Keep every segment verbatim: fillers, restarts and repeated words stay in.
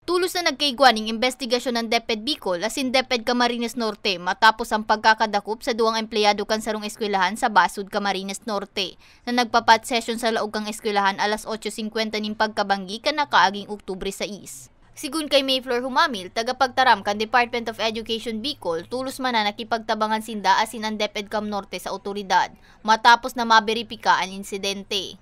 Tulos na nagkaigwa ning imbestigasyon ng DepEd Bicol asin DepEd Camarines Norte matapos ang pagkakadakop sa duwang empleyado kan sarong eskwelahan sa Basud, Camarines Norte, na nagpa-PAT session sa laog kan eskwelahan alas otso singkwenta nin pagkabanggi kan nakaaging Oktubre sais. Sigon kay Mayflor Humamil, tagapagtaram kan Department of Education Bicol, tulos man na nakipagtabangan sinda asin ang DepEd Cam Norte sa awtoridad matapos na maberipika an insidente.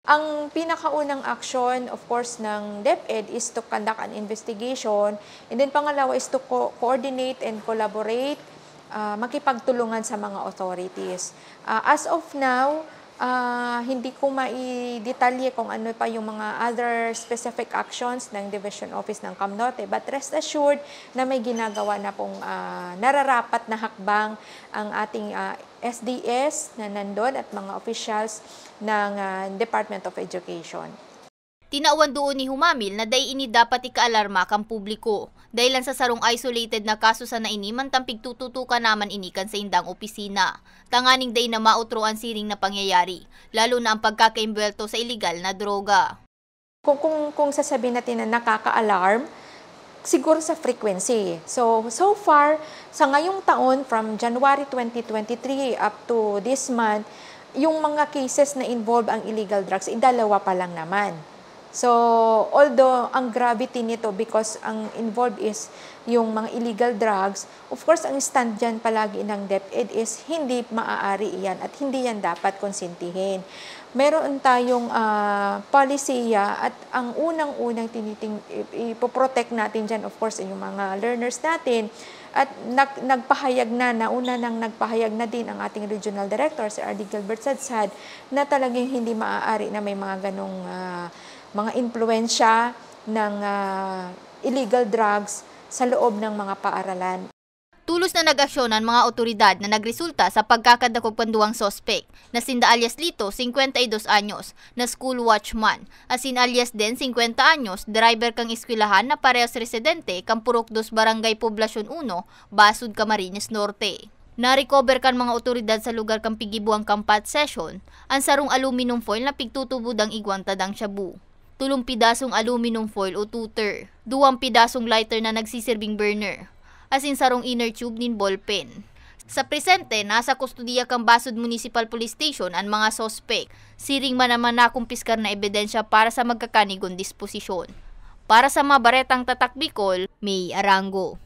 Ang pinakaunang aksyon, of course, ng DepEd is to conduct an investigation, and then pangalawa is to co-, coordinate and collaborate, ah, makipagtulungan sa mga authorities. Ah, as of now, ah, hindi ko maidetalye kung ano pa yung mga other specific actions ng Division Office ng Cam Norte, but rest assured na may ginagawa na pong, ah, nararapat na hakbang ang ating, ah, S D S na nandun at mga officials ng, ah, Department of Education. Tinawan duon ni Humamil na dai ini dapat ikaalarma kan publiko, dahil lang sa sarong isolated na kaso sana ini, mantang pigtututukan naman ini kan saindang opisina, tanganing dai na maotro an siring na pangyayari, lalo na ang pagkakaimbwelto sa iligal na droga. Kung, kung, kung sasabihin natin na nakaka-alarm, siguro sa frequency. So, so far, sa ngayong taon, from January twenty twenty-three up to this month, yung mga cases na involve ang illegal drugs, eh, dalawa pa lang naman. So, although ang gravity nito, because ang involved is yung mga illegal drugs, of course, ang stand dyan palagi ng DepEd is hindi maaari iyan at hindi yan dapat konsintihin. Meron tayong, ah, polisiya at ang unang-unang tiniting-, i-, ipoprotect natin dyan, of course, ay yung mga learners natin. At nag-, nagpahayag na, nauna nang nagpahayag na din ang ating regional director, si R D Gilbert Sadsad, na talagang hindi maaari na may mga ganong, ah, mga impluwensya ng, ah, illegal drugs sa loob ng mga paaralan. Tulos na nag-aksyon an mga awtoridad na nagresulta sa pagkakadakop kan duwang suspek, na sinda alias Lito, singkwenta y dos anyos, na school watchman, asin alias Den, singkwenta anyos, driver kan eskwelahan na parehas residente kan Purok Dos, Barangay Poblacion Uno, Basud, Camarines Norte. Na-recover kan mga awtoridad sa lugar kan piggibohan kan PAT session an sarong aluminum foil na pigtutubod an igwang tadang shabu, tolong pidasong aluminum foil o tutor, duwang pidasong lighter na nagsisirbing burner, asin sarong inner tube nin ballpen. Sa presente, nasa kustodiya kan Basud Municipal Police Station an mga suspek, siring man an mga nakumpiskar na ebidensya para sa magkakanigon disposisyon. Para sa mga baretang Tatak Bicol, May Arango.